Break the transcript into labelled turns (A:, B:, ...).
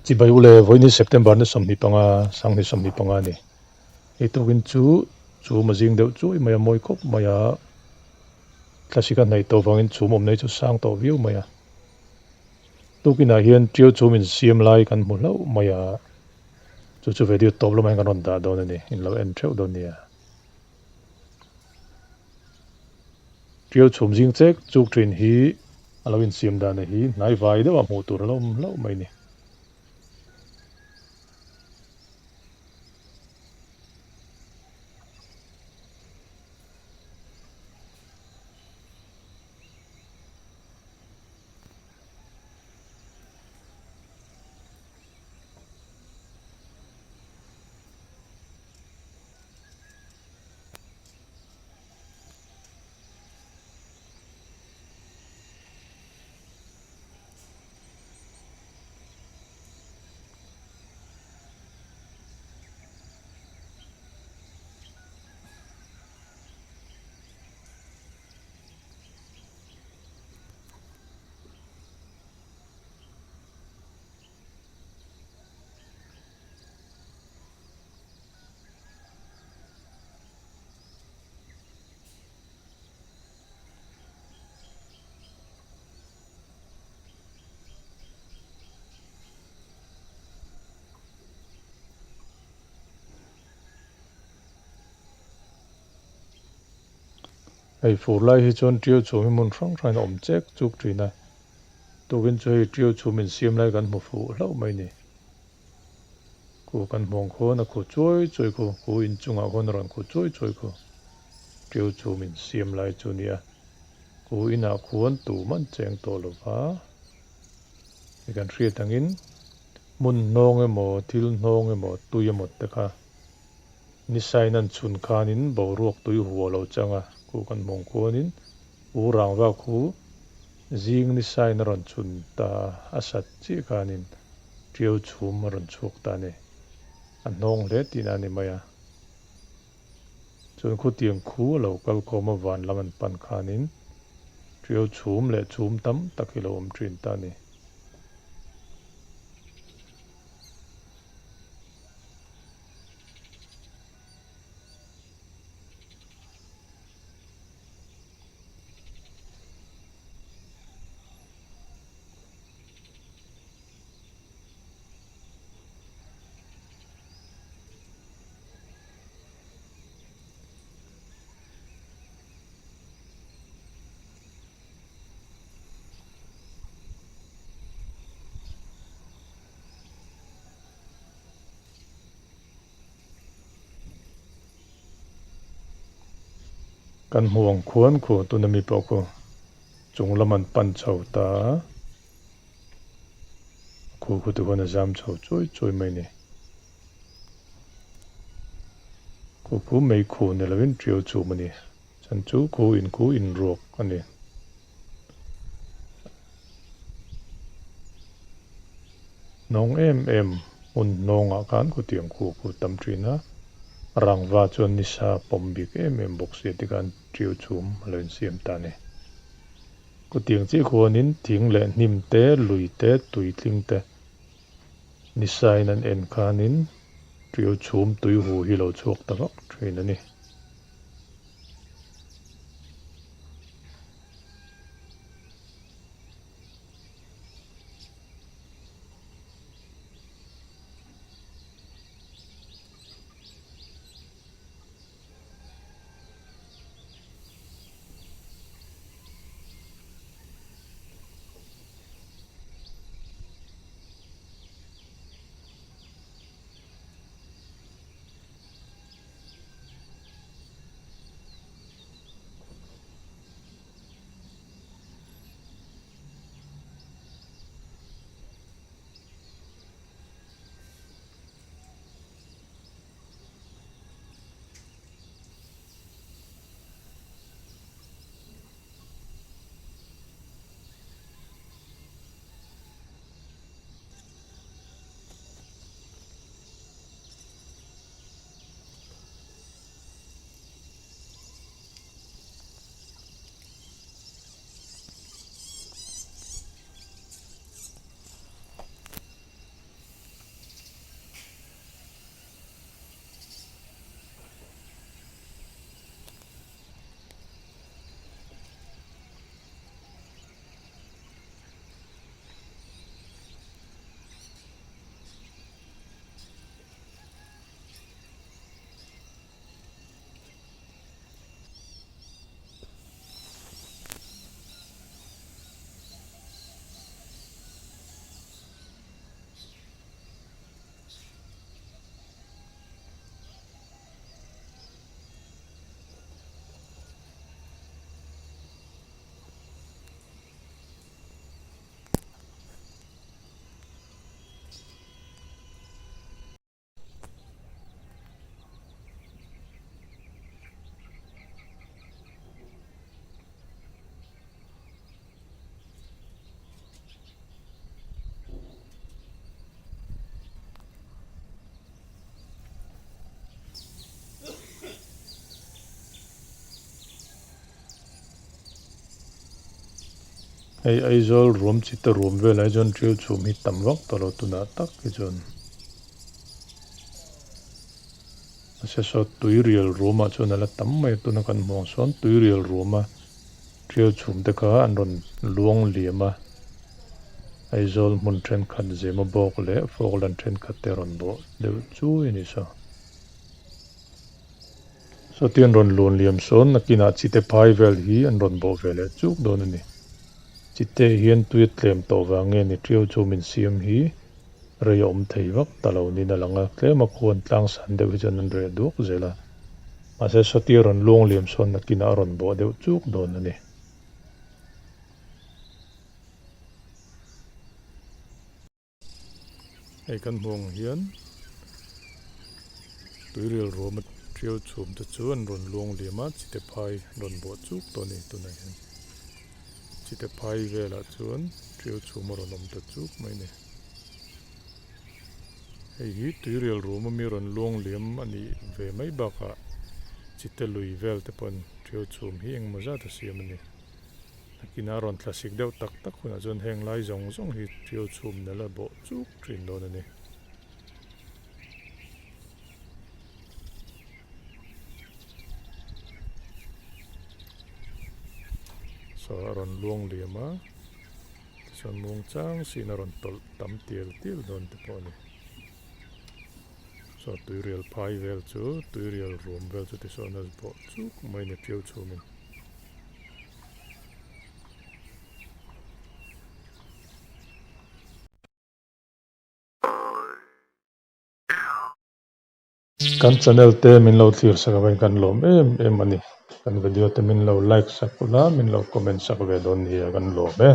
A: Chibai ule vawiin hi September ni 25 sanghnih 25 a ni. Hei tukin chu chhum a zing deuh chuai mai a mawi khawp mai a thlasik a hnaih tawh vangin chhum awmna hi chu sang tawh viau mai a. Tukinah hian tiau chhum insiam lai kan hmu hlauh mai a chu chu video tawp lamah hian kan rawn dah dawn a ni in lo en theuh dawn nia. Tiau chhum zing chek chuk thin hi a lo insiam dan hi hnai vai deuh a hmuh tur a lo awm hlauh mai a ni. Hei fur lai hi chuan tiau chhum hi hmun hrang hrangin a awm chek chuk thin a, tukin chu hei tiau chhum insiam lai kan hmu fuh hlauh mai a ni. Khu kan hmuang khawn a khu chuai chuai khu, khu inchungah khawn a rawn khu chuai chuai khu. Tiau chhum insiam lai chu a ni a, khu inah khuan tum an cheng tawh lo va, hei kan hriat angin hmun hnawng emaw thil hnawng emaw tui emaw te kha ni sain an chhun khanin boruak tui huah lo chang a, khu kan hmuang khuanin u rangva khu zing ni sain a rawn chhun ta a sat chiah khanin Tiau chhum a rawn chhuak ta a ni. A hnawng hle tihna a ni mai a. Chuan khutiang khu a lo kal khawm a van lam an pan khanin tiau chhum leh chhum tam tak hi lo awm thin ta a ni. Kan hmu ang khuan khu tuna mi pawh khu chung lam an pan chho ta a. Khu khu te huan a zam chho chuai chuai mai a ni. Khu khu mei khu ni lovin tiau chhum a ni. Chan chu khu in khu in ruak a ni. Hnawng em em hmun hnawngah khan khutiang khu khu tam thin a, rangva chuan nisa pawm bik em em bawk si a tikhan tiau chhum a lo insiam ta a ni. Khutiang chiah khuanin thing leh hnim te, lui te, tui tling te nisain an en khanin tiau chhum tui hu hi lo chhuak ta vak thin a ni. Hei Aizawl ruam chita ruam velah hi chuan ṭiau chhum hi tam vak tawh lo tunah tak hi chuan. Mahse saw tuirial ruamah chuan a la tam mai a, tuna kan hmuh ang sawn tuirial ruama ṭiau chhum te kha an rawn luang liam a, Aizawl hmun ṭhenkhat zema bawk leh Falkland ṭhenkhat te a rawn bawh deuh chui a ni saw. Sawti an rawn luan liam sawn nakinah chite phai vel hi an rawn bawh ve leh chuk dawn a ni. Chite hian tui a tlem tawh vang nge ni ṭiau chu min siam hi rei a awm thei vak ta lo niin a lang a, tlema khuan tlang san deuh hi chuan an reh duak zel a. Mahse sawti a rawn luang liam sawn nakinah a rawn bawh deuh chuk dawn a ni. Hei kan hmuh ang hian tuirial ruam a tiau chhum te chu an rawn luang liam a chite phai an rawn bawh chuk tawh a ni tunah hian chite phai velah chuan tiau chhum a rawn awm ta chuk mai a ni hei hi tuirial ruam ami rawn luang liam a nih ve mai bakah chite lui vel te pawn tiau chhum hi engemaw zat a siam a ni. Nakinah a rawn thlasik deuh tak tak hunah chuan heng lai zawng zawng hi ṭiau chhum nalh a bawh chuk ṭhin dawn a ni. Saw a rawn luang liam a, tichuan muang chang siin a rawn tawlh tam tial tial dawn te pawh a ni. Saw tuirial phai vel chu tuirial ruam vel chu tisawn a bawh chuk mai a ni ṭiau chhumin. Kan channel te min lo thlir sak avangin kan lawm em em a ni. Kan video te min lo like sak ula, min lo comment sak ve dawn nia kan lawm e.